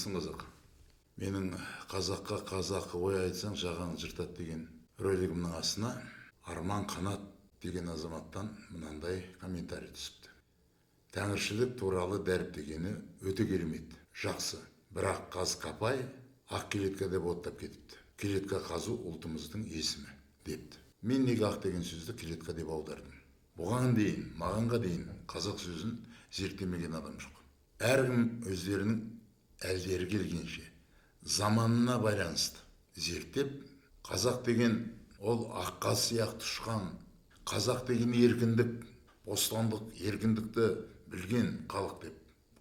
Армысың, қазақ! Менің «Қазаққа қазақы ой айтсаң, жағаны жыртады» деген ролигімнің астына Арман Қанат деген азаматтан мынандай комментарий түсіпті: «Тәңіршілік туралы дәріптегені өте керемет, жақсы, бірақ қаз капай ақ клетка деп оттап кетіпті. Клетка қазу ұлтымыздың есімі», — депті. Мен неге ақ деген сөзді клетка деп аудардым? Бұған дейін, мағанға дейін қазақ сөзін зерттемеген адам жоқ. Әркім өздерінің әлдері келгенше, заманына байланысты зерттеп, қазақ деген ол ақ қаз сияқты ұшқан, қазақ деген еркіндік, бостандық, еркіндікті білген халық деп,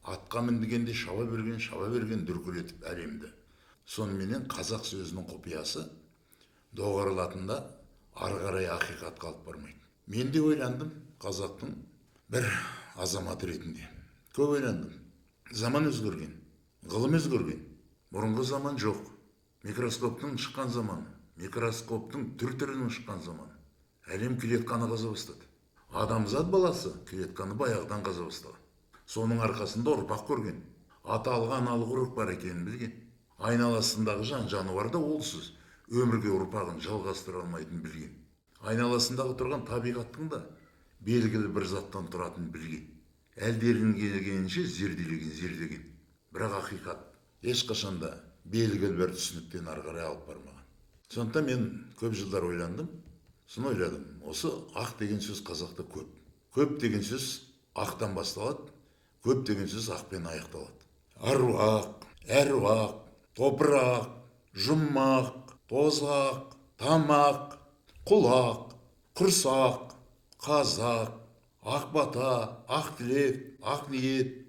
атқа мінгенде шаба берген, шаба берген дүркіретіп әлемді. Соныменен қазақ сөзінің құпиясы доғарылатында, ары қарай ақиқатқа алып бармайды. Мен де ойландым, қазақтың бір азаматы ретінде көп ойландым. Заман өзгерген, ғылым өзгерген, бұрынғы заман жоқ. Микроскоптың шыққан заманы, микроскоптың түр түрінің шыққан заманы. Әлем клетканы қаза бастады. Адамзат баласы клетканы баяғыдан қаза бастаған. Соның арқасында ұрпақ көрген, аталық, аналық ұрық бар екенін білген, айналасындағы жан жануар да олсыз өмірге ұрпағын жалғастыра алмайтынын білген, айналасындағы тұрған табиғаттың да белгілі бір заттан тұратынын білген, әлдерінің келгенінше зерделеген, зерделеген. Бірақ ақиқат ешқашан да белгілі бір түсініктен ары қарай алып бармаған. Сондықтан мен көп жылдар ойландым. Соны ойладым: осы ақ деген сөз қазақта көп. Көп деген сөз ақтан басталады, көп деген сөз ақпен аяқталады. Аруақ, әруақ, топырақ, жұмақ, тозақ, тамақ, құлақ, құрсақ, қазақ, ақ бата, ақ тілек, ақ ниет,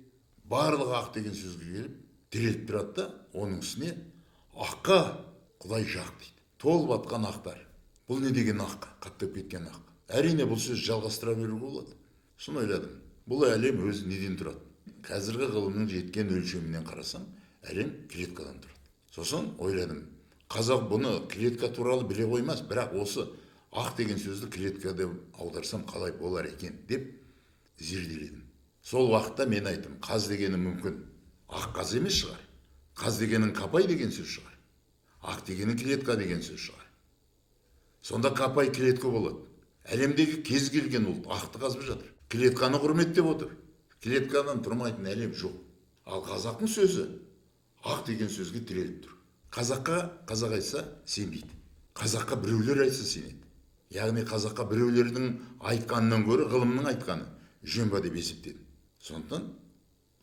барлығы ақ деген сөзге келіп тіреліп тұрады да. Оның үстіне аққа құдай жақ дейді. Толып атқан ақтар. Бұл не деген ақ, қаптап кеткен ақ? Әрине, бұл сөз жалғастыра беруге болады. Соны ойладым: бұл әлем өзі неден тұрады? Қазіргі ғылымның жеткен өлшемінен қарасам, әлем клеткадан тұрады. Сосын ойладым: қазақ бұны, клетка туралы біле қоймас, бірақ осы ақ деген сөзді клетка деп аударсам, қалай болар екен деп зерделедім. Сол уақытта мен айттым: қаз дегені мүмкін ақ қаз емес шығар, қаз дегенің копай деген сөз шығар, ақ дегенің клетка деген сөз шығар. Сонда копай клетка болады. Әлемдегі кез келген ұлт ақты қазып жатыр, клетканы құрметтеп отыр. Клеткадан тұрмайтын әлем жоқ. Ал қазақтың сөзі ақ деген сөзге тіреліп тұр. Қазаққа қазақ айтса, сенбейді, қазаққа біреулер айтса, сенеді. Яғни қазаққа біреулердің айтқанынан гөрі ғылымның айтқаны жөн ба деп есептедім. Сондықтан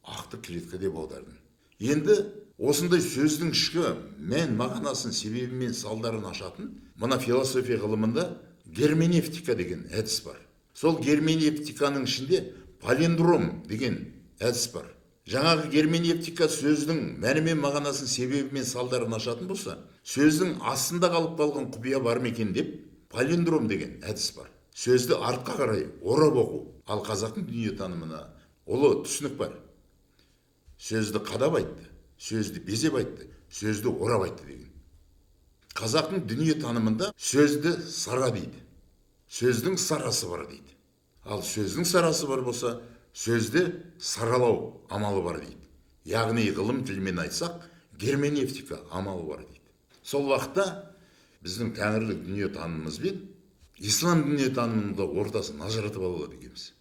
ақты клетка деп аудардым. Енді осындай сөздің ішкі мән мағынасын, себебі мен салдарын ашатын мына философия ғылымында герменевтика деген әдіс бар. Сол герменевтиканың ішінде палиндром деген әдіс бар. Жаңағы герменевтика сөздің мәні мен мағынасын, себебі мен салдарын ашатын болса, сөздің астында қалып қалған құпия бар ма екен деп палиндром деген әдіс бар, сөзді артқа қарай орап оқу. Ал қазақтың дүниетанымына ұлы түсінік бар: сөзді қадап айтты, сөзді безеп айтты, сөзді орап айтты деген. Қазақтың дүниетанымында сөзді сара дейді, сөздің сарасы бар дейді. Ал сөздің сарасы бар болса, сөзді саралау амалы бар дейді. Яғни ғылым тілімен айтсақ, герменевтика амалы бар дейді. Сол уақытта біздің тәңірлік дүниетанымымыз бен ислам дүниетанымының да ортасын ажыратып ала алады екенбіз.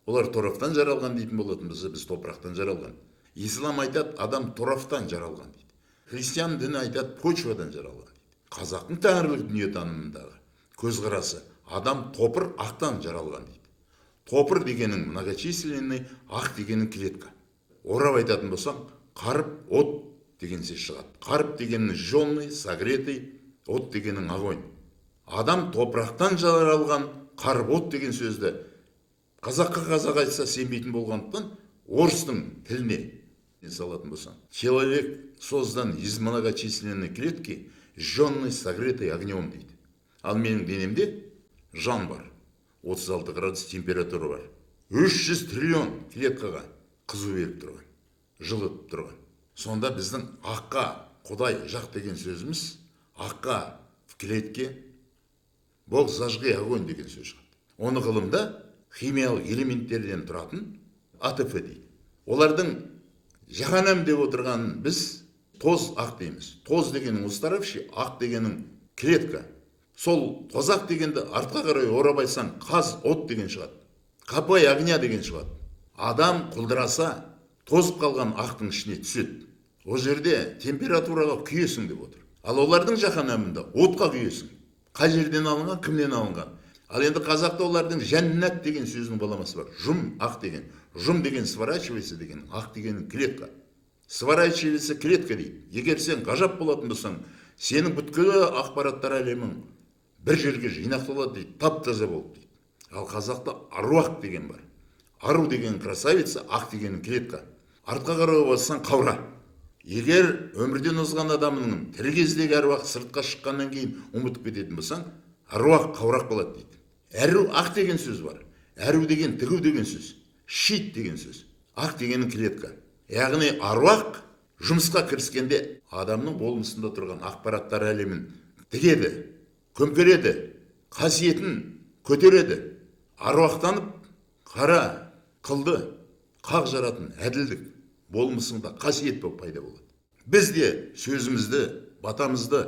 Олар тораптан жаралған дейтін болатын болса, біз топырақтан жаралған. Ислам айтады, адам тораптан жаралған дейді. Христиан діні айтады, почвадан жаралған дейді. Қазақтың тәңірлік дүниетанымындағы көзқарасы: адам топыр ақтан жаралған дейді. Топыр дегенің многочисленный, ақ дегенің клетка. Орап айтатын болсаң, қарып от деген сөз шығады. Қарып дегенің жженый, согретый, от дегенің огонь. Адам топырақтан жаралған, қарып от деген сөзді қазаққа қазақ айтса, сенбейтін болғандықтан, орыстың тіліне салатын болсаң, человек создан из многочисленной клетки, жженый, согретый огнем дейді. Ал менің денемде жан бар, 36 градус температура бар, 300 триллион клеткаға қызу беріп тұрған, жылытып тұрған. Сонда біздің аққа құдай жақ деген сөзіміз, аққа в клетке бог зажги огонь деген сөз шығады. Оны ғылымда химиялық элементтерден тұратын АТФ дейді. Олардың Жаһаннам деп отырған біз тоз ақ дейміз. Тоз дегенің устаревший, ақ дегенің клетка. Сол тозақ дегенді артқа қарай орап айтсаң, қаз от деген шығады, копай огня деген шығады. Адам құлдыраса, тозып қалған ақтың ішіне түседі. Ол жерде температураға күйесің деп отыр. Ал олардың жаһаннамында отқа күйесің. Қай жерден алынған, кімнен алынған? Ал енді қазақта олардың жәннат деген сөзінің баламасы бар. Жұм ақ деген. Жұм деген сворачивайся деген, ақ деген клетка. Сворачивается клетка дейді. Егер сен ғажап болатын болсаң, сенің бүткіл ақпараттар әлемің бір жерге жинақталады дейді, тап таза болып дейді. Ал қазақта аруақ деген бар. Ару деген красавица, ақ деген клетка. Артқа қарай бассаң, қаура. Егер өмірден озған адамның тірі кездегі әруақ сыртқа шыққаннан кейін ұмытып кететін болсаң, аруақ қаурақ болады дейді. Әру ақ деген сөз бар. Әру деген тігу деген сөз, шит деген сөз. Ақ дегенің клетка. Яғни аруақ жұмысқа кіріскенде адамның болмысында тұрған ақпараттар әлемін тігеді, көмкереді, қасиетін көтереді. Аруақтанып қара қылды қақ жаратын әділдік болмысыңда қасиет болып пайда болады. Біз де сөзімізді, батамызды,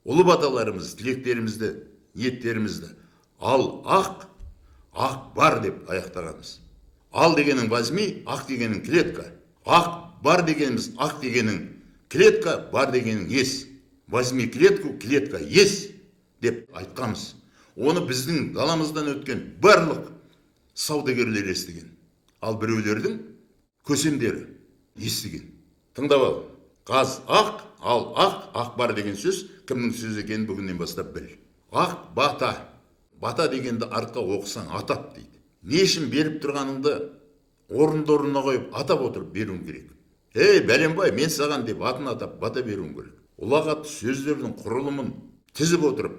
ұлы баталарымыз, тілектерімізді, ниеттерімізді ал ақ, ақ бар деп аяқтағанбыз. Ал дегенің возьми, ақ дегенің клетка. Ақ бар дегеніміз ақ дегенің клетка, бар дегенің ес. Возьми клетку, клетка ес деп айтқанбыз. Оны біздің даламыздан өткен барлық саудагерлер естіген. Ал біреулердің көсемдері естіген. Тыңдап ал. Қаз ақ, ал ақ, ақ бар деген сөз кімнің сөзі екенін бүгіннен бастап біл. Ақ бата. Бата дегенді артқа оқысаң, атап дейді. Не үшін беріп тұрғаныңды орынды орнына қойып атап отырып беруің керек. Ей, бәленбай, мен саған деп атын атап бата беруің керек. Ұлағатты сөздердің құрылымын тізіп отырып,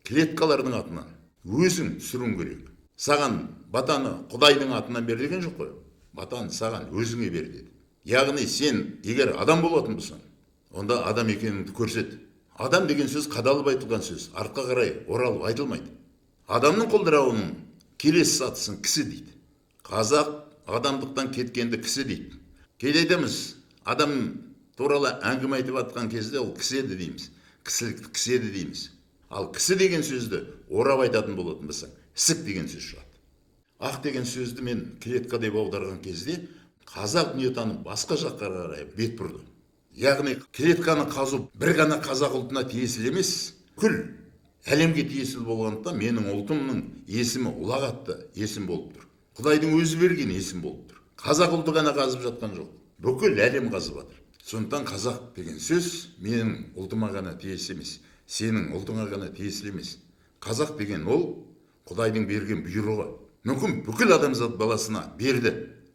клеткалардың атынан өзің түсіруің керек. Саған батаны Құдайдың атынан бер деген жоқ қой. Батаны саған өзіңе бер деді. Яғни сен егер адам болатын болсаң, онда адам екеніңді көрсет. Адам деген сөз қадалып айтылған сөз, артқа қарай оралып айтылмайды. Адамның құлдырауының келесі сатысын кісі дейді. Қазақ адамдықтан кеткенді кісі дейді. Кейде айтамыз, адам туралы әңгіме айтып жатқан кезде ол кісі еді дейміз. Кісілікті кісі еді дейміз. Ал кісі деген сөзді орап айтатын болатын болсаң, ісік деген сөз шығады. Ақ деген сөзді мен клетка деп аударған кезде қазақ дүниетаным басқа жаққа қарай бет бұрды. Яғни клетканы қазу бір ғана қазақ ұлтына тиесілі емес, күл әлемге тиесілі болғандықтан менің ұлтымның есімі ұлағатты есім болып тұр. Құдайдың өзі берген есім болып тұр. Қазақ ұлты ғана қазып жатқан жоқ, бүкіл әлем қазып жатыр. Сондықтан қазақ деген сөз менің ұлтыма ғана тиесілі емес, сенің ұлтыңа ғана тиесілі емес. Қазақ деген ол Құдайдың берген бұйрығы. Мүмкін бүкіл адамзат баласына берді,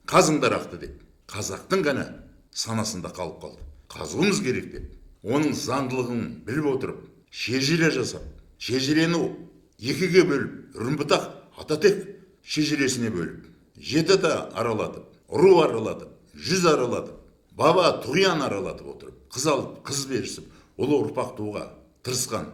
қазыңдар ақты деп. Қазақтың ғана санасында қалып қалды. Қазуымыз керек деп. Оның заңдылығын біліп отырып, шежіре жасап, шежірені екіге бөліп, үрімбұтақ, ататек шежіресіне бөліп, жеті ата аралатып, ру аралатып, жүз аралатып, баба тұғиян аралатып отырып, қыз алып, қыз берісіп, ұлы ұрпақ тууға тырысқан.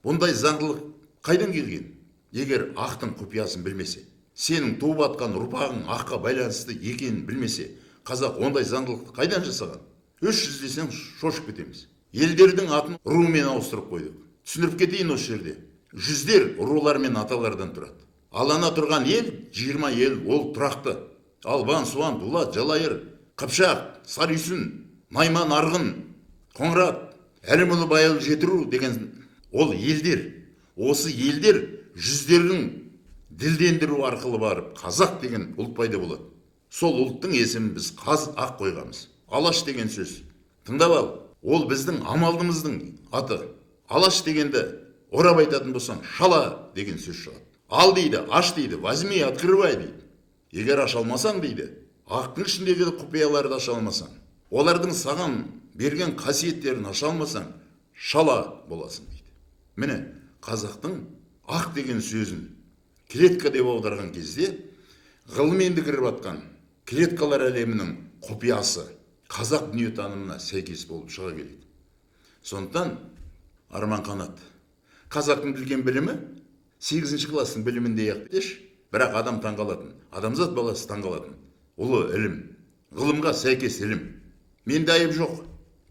Бұндай заңдылық қайдан келген? Егер ақтың құпиясын білмесе, сенің туып атқан ұрпағың аққа байланысты екенін білмесе, қазақ ондай заңдылықты қайдан жасаған? 300 десең шошып кетеміз. Елдердің атын румен ауыстырып қойдық. Түсіндіріп кетейін осы жерде. Жүздер рулар мен аталардан тұрады. Ал ана тұрған ел, 20 ел, ол тұрақты. Албан, Суан, Дулат, Жалайыр, Қыпшақ, Сарүйсін, Найман, Арғын, Қоңырат, Әлімұлы, Байұлы, Жетіру деген ол елдер. Осы елдер жүздердің ділдендіру арқылы барып қазақ деген ұлт пайда болады. Сол ұлттың есімін біз қаз ақ қойғанбыз. Алаш деген сөз. Тыңдап ал, ол біздің амалдымыздың аты. Алаш дегенді орап айтатын болсаң, шала деген сөз шығады. Ал дейді, аш дейді, возьми, открывай дейді. Егер аша алмасаң дейді, ақтың ішіндегі құпияларды аша алмасаң, олардың саған берген қасиеттерін аша алмасаң, шала боласың дейді. Міне, қазақтың ақ деген сөзін клетка деп аударған кезде ғылым енді кіріп атқан клеткалар әлемінің құпиясы қазақ дүниетанымына сәйкес болып шыға келеді. Сондықтан Арман Қанат, қазақтың білген білімі 8 класстың біліміндей ақ деші, бірақ адам таңғалатын, адамзат баласы таңғалатын ұлы ілім, ғылымға сәйкес ілім. Менде айып жоқ.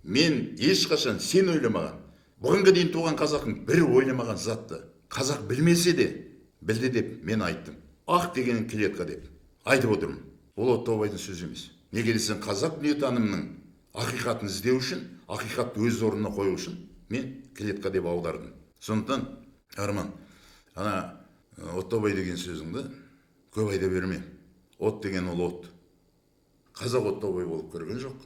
Мен ешқашан сен ойламаған, бұғынға дейін туған қазақтың бір ойламаған затты қазақ білмесе де білді деп мен айттым. Ақ деген клетка деп айтып отырмын. Ол Оттаубайдың сөзі емес. Неге десең, қазақ дүниетанымының ақиқатын іздеу үшін, ақиқатты өз орнына қою үшін мен клетка деп аудардым. Сондықтан, Арман, ана Оттаубай деген сөзіңді көп айта берме. От деген ол от. Қазақ Оттаубай болып көрген жоқ.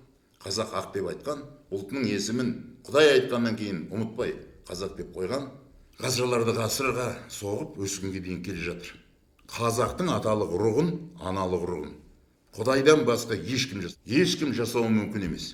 Қазақ ақ деп айтқан, ұлтының есімін Құдай айтқаннан кейін ұмытпай қазақ деп қойған. Ғасырларды ғасырға соғып өскенге дейін келе жатыр. Қазақтың аталық ұрығын, аналық ұрығын Құдайдан басқа ешкім жасауы мүмкін емес.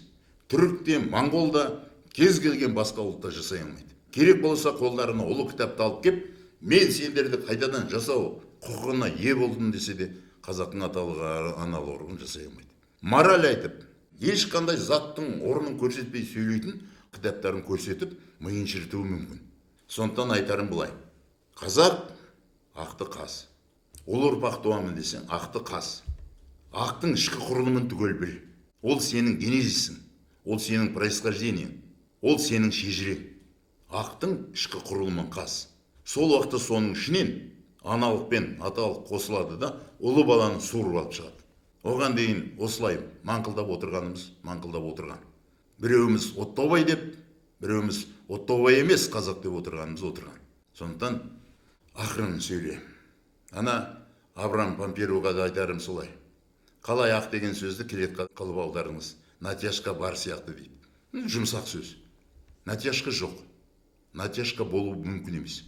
Түрік те, моңғол да, кез келген басқа ұлт та жасай алмайды. Керек болса, қолдарына ұлы кітапты алып кеп, мен сендерді қайтадан жасау құқығына ие болдым десе де, қазақтың аталық, аналық ұрығын жасай алмайды. Мораль айтып, ешқандай заттың орнын көрсетпей сөйлейтін кітаптарын көрсетіп, миын шірітуі мүмкін. Сондықтан айтарым былай: қазақ ақты қаз. Ұлы ұрпақ туамын десең, ақты қаз. Ақтың ішкі құрылымын түгел біл. Ол сенің генезисің, ол сенің происхождениең, ол сенің шежірең. Ақтың ішкі құрылымын қаз. Сол уақытта соның ішінен аналық пен аталық қосылады да, ұлы баланы суырып алып шығады. Оған дейін осылай маңқылдап отырғанымыз маңқылдап отырған. Біреуіміз Оттаубай деп, біреуіміз Оттаубай емес қазақ деп отырғанымыз отырған. Сондықтан ақырын сөйле. Ана Абрам Памперуға да айтарым солай. Қалай ақ деген сөзді клетка қылып аудардыңыз? Натяжка бар сияқты дейді. Жұмсақ сөз. Натяжка жоқ. Натяжка болуы мүмкін емес.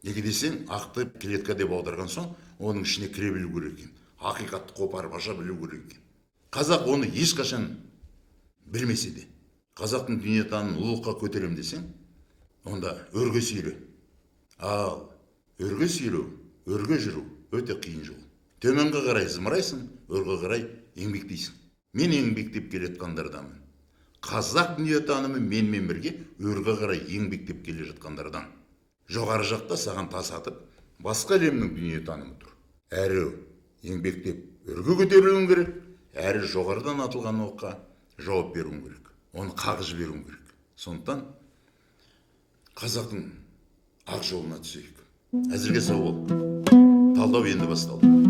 Неге десең, ақты клетка деп аударған соң, оның ішіне кіре білу керек екен. Ақиқатты қопарып аша білу керек екен. Қазақ оны ешқашан білмесе де, қазақтың дүниетанымын ұлылыққа көтеремін десең, онда өрге сүйре. Ал өрге сүйреу, өрге жүру өте қиын жол. Төменге қарай зымырайсың, өрге қарай еңбектейсің. Мен еңбектеп келе жатқандарданмын. Қазақ дүниетанымы менімен бірге өрге қарай еңбектеп келе жатқандардан. Жоғары жақта саған тас атып, басқа әлемнің дүниетанымы тұр. Әрі еңбектеп өрге көтерілуің керек, әрі жоғарыдан атылған оққа жауап беруің керек. Оны қағып жіберуің керек. Сондықтан қазақтың ақ жолына түсейік. Әзірге сау бол. Талдау енді басталды.